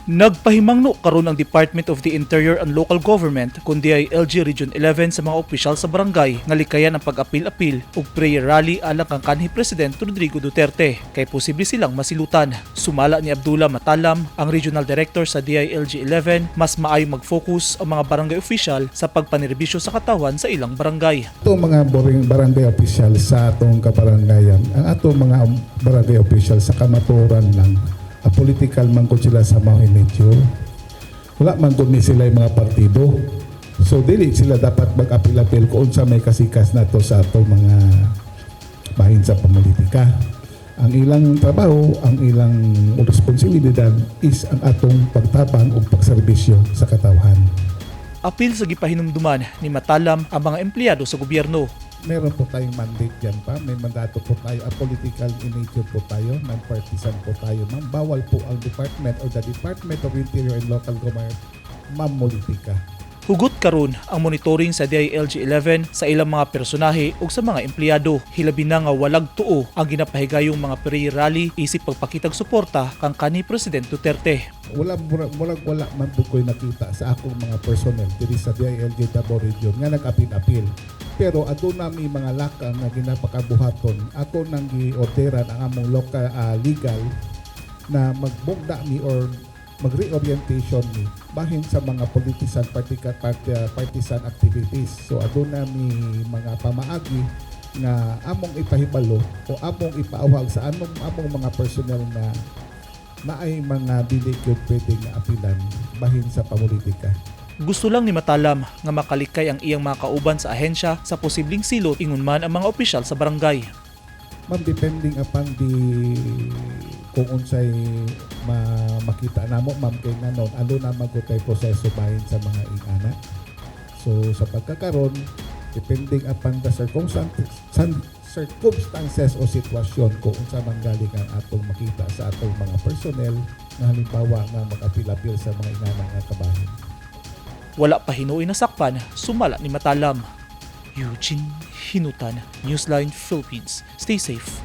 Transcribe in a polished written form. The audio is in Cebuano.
Nagpahimangno karon ang Department of the Interior and Local Government kun DILG Region 11 sa mga opisyal sa barangay nga likayan ang pag-apil-apil ug prayer rally alang kang kanhi President Rodrigo Duterte kay posible silang masilutan. Sumala ni Abdullah Matalam, ang Regional Director sa DILG 11, mas maayo mag-focus ang mga barangay official sa pagpanerbisyo sa katawan sa ilang barangay. Ito mga boring barangay official sa atong kabarangayan, ang atong mga barangay official sa kamaturan lang, apolitical man ko sila sa mga nature. Wala man gud ni sila yung mga partido. So dili sila dapat mag-apil-apil kung unsa may kasikas nato sa atong mga bahin sa pamulitika. Ang ilang trabaho, ang ilang responsibilidad is ang atong pagtabang o pagserbisyo sa katawhan. Apil sa gipahinumduman ni Matalam ang mga empleyado sa gobyerno. Meron po tayong mandate dyan pa. May mandato po tayo. Apolitical in nature po tayo. Non-partisan po tayo, ma'am. Bawal po ang department or the Department of Interior and Local Government mamulitika. Hugot karon ang monitoring sa DILG 11 sa ilang mga personahe ug sa mga empleyado. Hilabi na nga walag tuo ang ginapahigayong mga prayer rally isip pagpakitag suporta kang kanhi President Duterte. Wala, murag wala man po ko'y nakita sa akong mga personnel diri sa DILG Davao Region nga nag-apil-apil. Pero aduna mi mga lakang nga ginapakabuhaton. Ako nang gi-orderan ang among local legal na magbugda mi or mag-reorientation mi bahin sa mga politisan partisan activities. So aduna mi mga pamaagi nga among ipahibalo o among ipaawhag sa anong among mga personnel na naay mga dili gyud pwede nga apilan bahin sa pamulitika. Gusto lang ni Matalam nga makalikay ang iyang mga kauban sa ahensya sa posibleng silot ingon man ang mga opisyal sa barangay. Ma'am, depending upon the kung unsay makita namo, ma'am, kay nganon ano na magutay proseso bahin sa mga ingana. So sa pagkakaron, depending upon the circumstances o sitwasyon kung unsa man galing ang atong makita sa atong mga personnel na halimbawa nga mag-apil-apil sa mga ingana nga kabahin. Wala pa hinuoy nasakpan, sumala ni Matalam. Eugene Hinutan, Newsline Philippines. Stay safe.